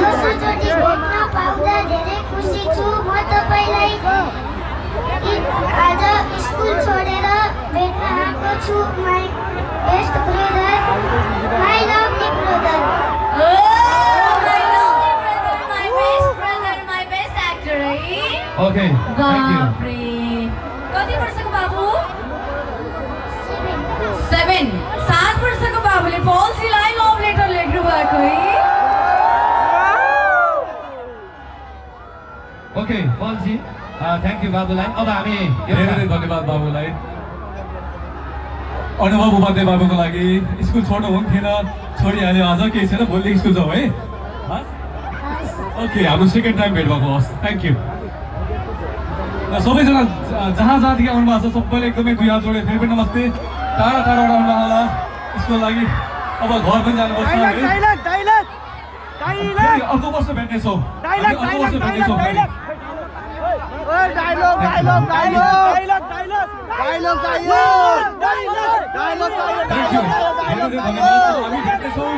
दोस्रोचोटि भेट्न पाउँदा धेरै खुसी छु म तपाईलाई आज स्कुल छोडेर भेट्न आएको छु my best brother my lovely brother Okay, thank you. कति वर्षको बाबु 7 वर्षको बाबुले पल्सीलाई लभ लेटर लेख्नु भएको है Okay, Paulजी, thank you बाबुलाई। अब हामी धेरै धन्यवाद बाबुलाई। अनुभव उपाध्याय बाबुको लागि स्कुल छोड्नु हुन्थेन, छोडिहाल्यो, आज केही छैन, भोलि स्कुल जाऊ है। ओके, हाम्रो सेकेन्ड टाइम भेट भएको होस्। Thank you. सबैजना जहाँ जहाँदेखि आउनु भएको छ सबैले एकदमै दुई हात जोडे फेरि पनि नमस्ते। टाढा टाढाबाट आउनु होला यसको लागि। अब घर पनि जानुपर्छ है। फेरि अर्को वर्ष भेट्नेछौँ। अर्को वर्ष भेट्नेछौँ फेरि। Thank you. हामी भेट्नेछौँ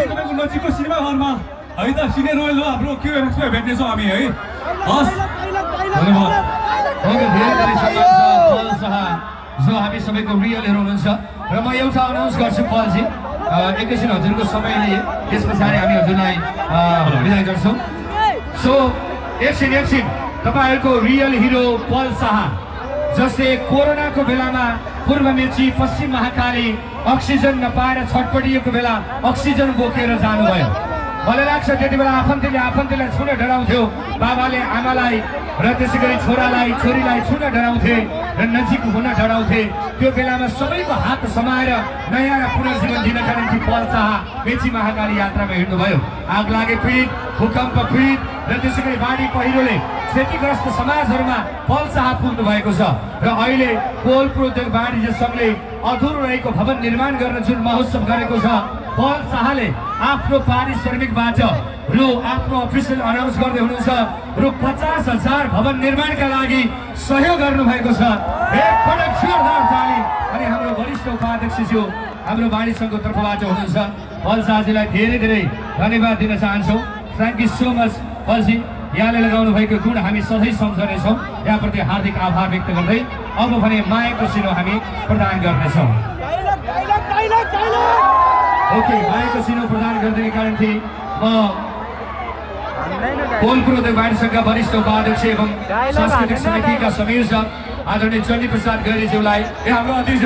तपाईँको नजिकको सिनेमा हलमा है त सिनियर रोयल हो हाम्रो क्युएमएक्समा भेट्नेछौँ हामी है। हस् धन्यवाद। ओके, धेरै धेरै सम्मान छ पल शाह जो हामी सबैको रियल हिरो हुनुहुन्छ। र म एउटा अनाउन्स गर्छु पलजी, एकैछिन हजुरको समय लिए त्यस पछाडि हामी हजुरलाई विदा गर्छौँ। सो एकछिन तपाईँहरूको रियल हिरो पल शाह जसले कोरोनाको बेलामा पूर्व मेची पश्चिम महाकाली अक्सिजन नपाएर छटपटिएको बेला अक्सिजन बोकेर जानुभयो। मलाई लाग्छ त्यति बेला आफन्तले छुन डराउँथ्यो, बाबाले आमालाई र त्यसै गरी छोरालाई छोरीलाई छुन डराउँथे र नजिक हुन डराउँथे। त्यो बेलामा सबैको हात समाएर नयाँ र पुनर्जीवन दिनका निम्ति पल शाह मेची महाकाली यात्रामा हिँड्नुभयो। आग लागे पीडित, भूकम्प पीडित र त्यसै गरी बाढी पहिरोले क्षतिग्रस्त समाजहरूमा पल शाह पुग्नु भएको छ। र अहिले कोल प्रोजेक्ट वाणिज्य सङ्घले अधुरो रहेको भवन निर्माण गर्न जुन महोत्सव गरेको छ, पल शाहले आफ्नो पारिश्रमिकबाट आफ्नो अफिसियल अनाउन्स गर्दै हुनुहुन्छ रु 50,000 भवन निर्माणका लागि सहयोग गर्नुभएको छ। एकपटक जोरदार ताली। अनि हाम्रो वरिष्ठ उपाध्यक्षज्यू हाम्रो वाणिज्य सङ्घको तर्फबाट हुनुहुन्छ पल शाहजीलाई धेरै धेरै धन्यवाद दिन चाहन्छौँ। थ्याङ्क यू सो मच पलजी, यहाँले लगाउनु भएको गुण हामी सधैँ सम्झनेछौँ। यहाँप्रति हार्दिक आभार व्यक्त गर्दै अब भने मायाको सिनो हामी प्रदान गर्नेछौँ। ओके, मायाको सिनो प्रदान गरिदिने कारण थिए म कोलपुर उद्योग वाणिज्य सङ्घका वरिष्ठ उपाध्यक्ष एवं सांस्कृतिक समितिका संयोजक आदरणीय चण्डी प्रसाद गैरीज्यूलाई हाम्रो अध्यक्ष